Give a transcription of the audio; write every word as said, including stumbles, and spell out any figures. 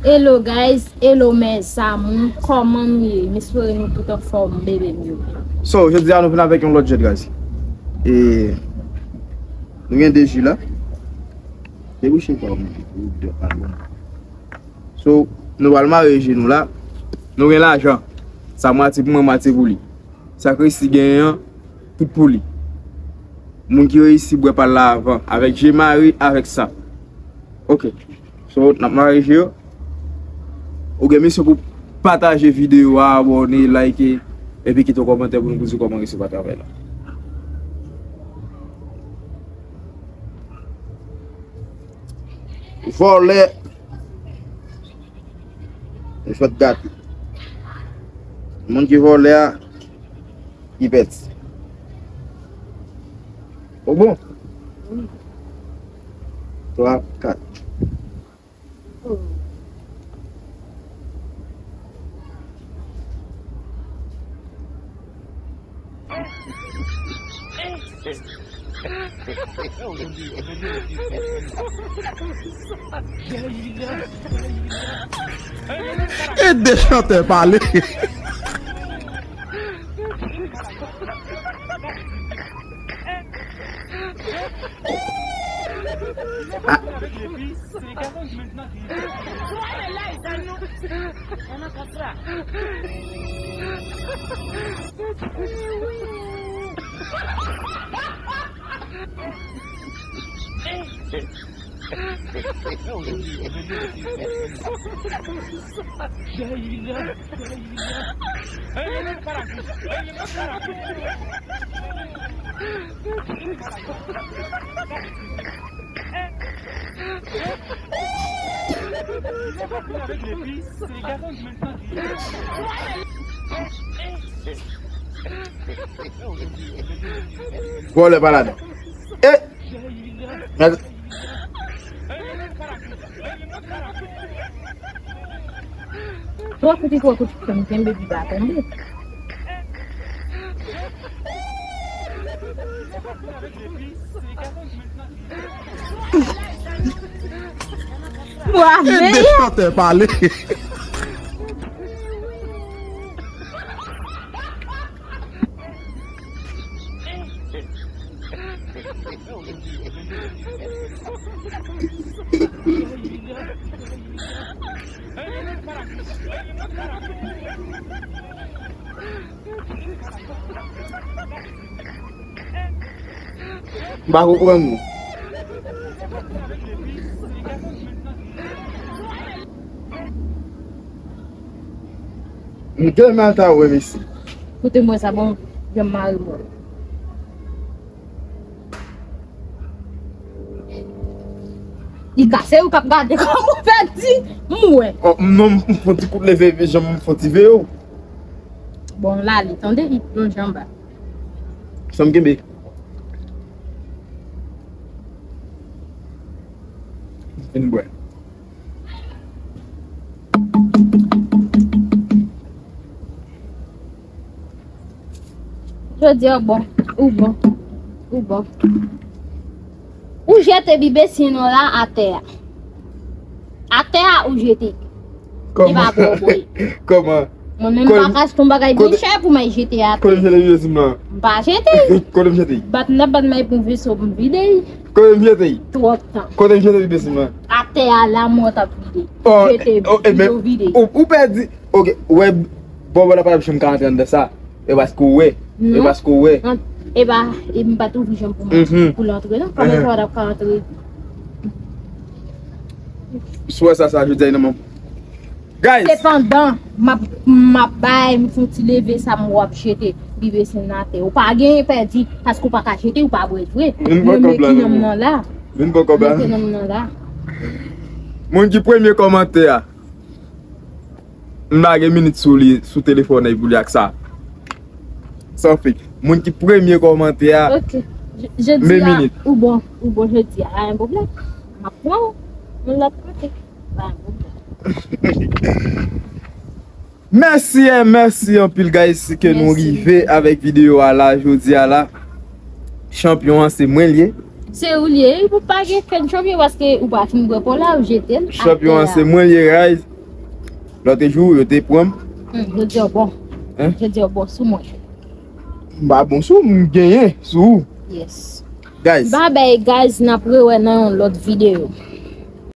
Hello guys, hello mes amours, kòman nou ye? M espere nou tout anfòm, bebe m yo. So, jodi a nou vin avèk yon lòt jèt, guys. E nou gen de ji la. E wi, chèf, pa mwen. So, nou pral mare ji nou la. Nou gen lajan. Sa mwatye pou mwen, mwatye pou li. Sa k resi genyen an, tout pou li. Moun ki reyisi bwè pa l la avan, avèk je mare, avèk sa. Ok. So, n ap mare je yo. Ou gen misyon pou pataje videyo a, abòne, like, epi kite yon kòmantè pou nou di kòman resevwa travay la. Vòlè. Li fèt gate. Moun ki vòlè a, li pèdi. Ou bon? Twa, kat. E de chantè pale. Vòlè pa ladan. E! Twò kout, twò kout, fè m kenbe pi ba tonbe. Bwa veye. E de chantè pale. M pa konprann nou. M tèlman ta wè mesye. Kote m wè sa bon, jan m mare mwen. Li kase ou k ap gade kòman w pèdi, m wè. Oh, non, m fon ti kout leve epi janm m fon ti veye w. Bon, l ale, tande, li plonje anba. Sa m kenbe. Fin bwè. Jodi a bon, ou bon, ou bon. Ou jete bibesin ou la atè a. Atè a ou jete. Kòman? Li pa bon pou li. Kòman? Mwen menm m pa ka achte yon bagay byen chè pou m al jete atè. Kote m jete bibesin m lan? M pa jete. Kote m jete? Bat m t ap bat m al pou veso pou m vide. Kote m jete? Twòp tan. Kote m jete bibesin m lan? Atè a la mwen t ap vide. Oh, jete, oh, eh ben, vide, vide. Ou, ou pèdi. Ok, ou wè, bòbò la pa t ap janm ka antre anndan sa. E paske ou wè. E paske ou wè. E pa, e m pa t ouvri janm pou mwen, pou l antre non. Kòman sa pa t ap ka antre? Si w wè sa, sa vle di nan men. Guys. Sepandan, m ap, m ap bay, m fon ti leve sa m wè w ap jete bibesin nan atè. Ou pa genyen pèdi, paske ou pa ka jete, ou pa bwè vre. Vin pran kòb la, non. Mete nonm nan la. Vin pran kòb la. Mete nonm nan la. Moun ki premye kòmantè a. M lage minit sou li, sou telefòn nan pou li ak sa. San fake. Moun ki premye kòmante a. Ok. Je, je di men a, minit. Ou bon, ou bon, je di a, pa gen pwoblèm. M ap pran w yon lòt kote. Pa gen pwoblèm. Mèsi, eh, mèsi anpil, guys, ke nou rive avèk videyo a la, jodi a la. Chanpyon an, se mwen l ye. Se ou l ye, ou pa gen fèn chanpyon paske ou pa fin bwè pa w la, ou jete l atè a. Chanpyon an, se mwen l ye, guys. Lòt jou, yo te pran m. Hmm, yo di yo bon. Hein? Yo di yo bon sou mwen. M pa bon sou, m genyen sou ou. Yes. Guys, Babay, guys, n ap rewè nan yon lòt videyo.